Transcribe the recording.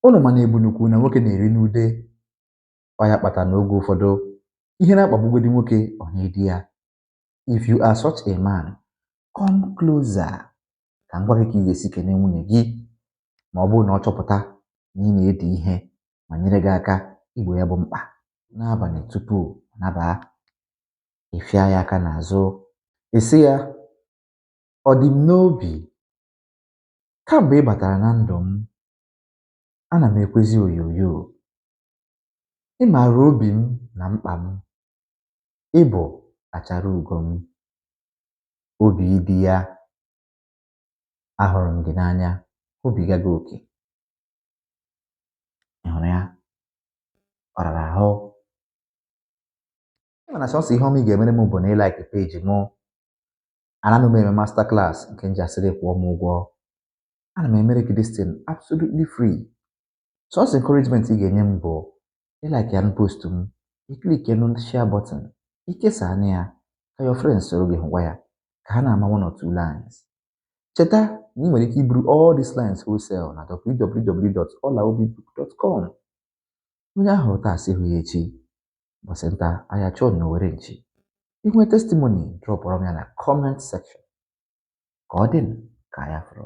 Ụnụ ma na ebunu kwuru na nwoke na-eri n'ude. Ọ ya kpatara na oge ụfọdụ ihe na-akpagbugodi nwoke, ọ na-edi ya. If you are such a man, come closer ka m gwa gị ka ị ga-esi kene nwunye gị ma ọ bụrụ na ọ chọpụta na ị na-edi ihe ma nyere gị aka igbo ya bụ mkpa. N'abalị tupu ọ nabaa, ị fịa ya aka n'azụ, ị sị ya, "Ọ dị m n'obi, kamgbe ị batara na ndụ m, ana m ekwezi oyoyo. Ị maara obi m na mkpa m. Ị bụ achara ugo m." Obi ịdị ya, "Ahụrụ m gị n'anya, hụbiga gị oke." Ị hụrụ ya? Ọ rara ahụ. Ị ma na sọsọ ihe ọma ị ga-emere m bụ na ị like page mụ. Anaghị m eme master class nke m ji asị gị kwụọ m ụgwọ. Ana m emere gị this thing absolutely free. Sọsọ encouragement ị ga-enye m bụ ị like ya post m, ị click nụ share button, ikesaa ya ka your friends soro gị hụkwa ya, ka ha na-ama one or two lines. Cheta na ị nwere ike iburu all these lines wholesale na www.olaobibook.com. Onye ahụ taa sị hụ ya echi, ụbọchị nta ahịa chọọ na owere nchi. Inwe testimony, dropụrụ m ya na comment section. Ka ọ dị, ka ya fọrọ.